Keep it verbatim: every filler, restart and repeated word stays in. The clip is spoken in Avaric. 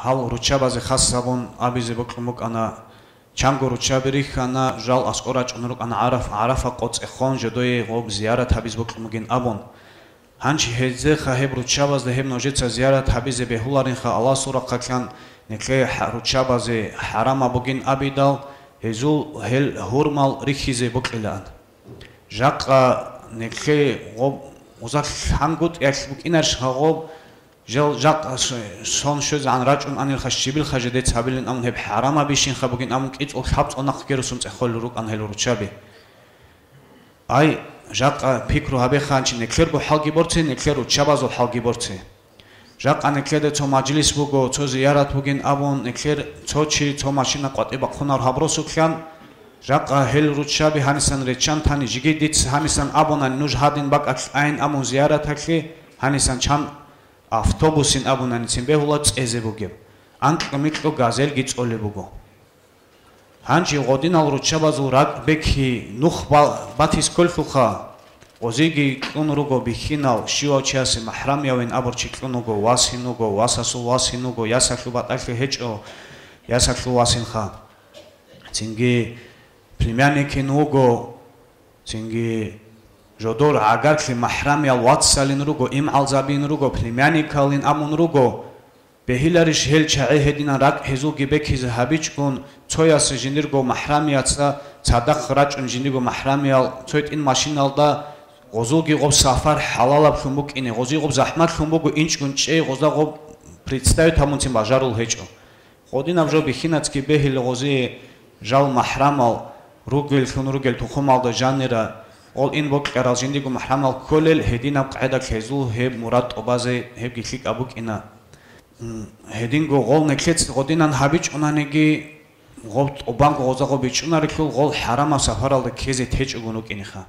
гьал руччабазе хас гьабун абизе бокьун букӀана, чанго руччаби рихьана, жал аскӀор рачӀун рукӀана ГӀараф-, ГӀарафа къо цӀехон жодое гъоб зиярат гьабиз бокьун бугин абун. Гьанчи гьезеха гьеб руччабазда гьеб нужеца зиярат гьабизе бегьуларинха Аллагьасул рахъалъан, нилъее хӀа-, руччабазе хӀарамаб бугин абидал, гьезул гьел гьурмал рихьизе бокьилаан. Жакъа нилъее гъоб-, гъоза лъангутӀиялъ букӀинарищха гъоб, жал жакъа ш-, сон щвезегӀан рачӀун анилха щибилха жидец гьабилин абун, гьеб хӀарамабищинха бугин абун, кӀицӀул лъабцӀул нахъги русун цӀехолел рукӀан гьел руччаби. Ай, жакъа пикру гьабеха гьанчи нилъерго хӀалги борце, нилъер руччабазул хӀалги борце. Жакъа нилъеда цо мажлис буго, цо зиярат бугин абун, нилъер цо чи цо машина къватӀиб бахъунар гьаб росулъан, жакъа гьел руччаби гьанисан реччан тани, жиги диц гьанисан абунани нуж гьадин бакӀалъ айин абун зияраталъе, гьанисан чан автобусин абунаницин бегьула цӀезе бугеб, анкьго-микьго газельги цӀолеб буго. Гьанже гъодинал руччабазул ракӀ бекьи нух ба-, батис кколъулха, гъозиги кьун руго бихьинал, щивав чиясе махӀрамиявин абурчи кьун вуго, васин вуго, васасул васин вуго, ясалъул батӀалъи гьечӀо, ясалъул васинха. Цинги племянникин вуго, цинги жодор гӀагарлъи махӀрамиял вацалин руго, имгӀалзабиин руго, племянникалин абун руго, Бегьиларищ гьел чагӀи гьединан ракӀ гьезулги бекизе гьабичӀгун, цояс жиндирго махӀрамияца цадахъ рачӀун жиндирго махӀрамиял цойтӀин машиналда, гъозулги гъоб сафар хӀалалаблъун букӀине, гъозие гъоб захӀматлъун буго, инчӀгун чӀей гъозда гъоб представить гьабунцин бажарул гьечӀо. Гъодинаб жо бихьинацги бегьиле гъозие жал махӀрамал ругеллъун ругел тухумалда жанира, гъол ин бокьарал жиндирго махӀрамал кколел гьединаб къагӀидалъ гьезул гьеб мурад тӀубазе гьебги лъикӀаб букӀина. М, гьединго гъол нилъец гъодинан гьабичӀунаниги, гъоб тӀубанго гъоза гъоб бичӀчӀунарелъул гъол хӀарамаб сапаралда ккезе течӀого рукӀинеха.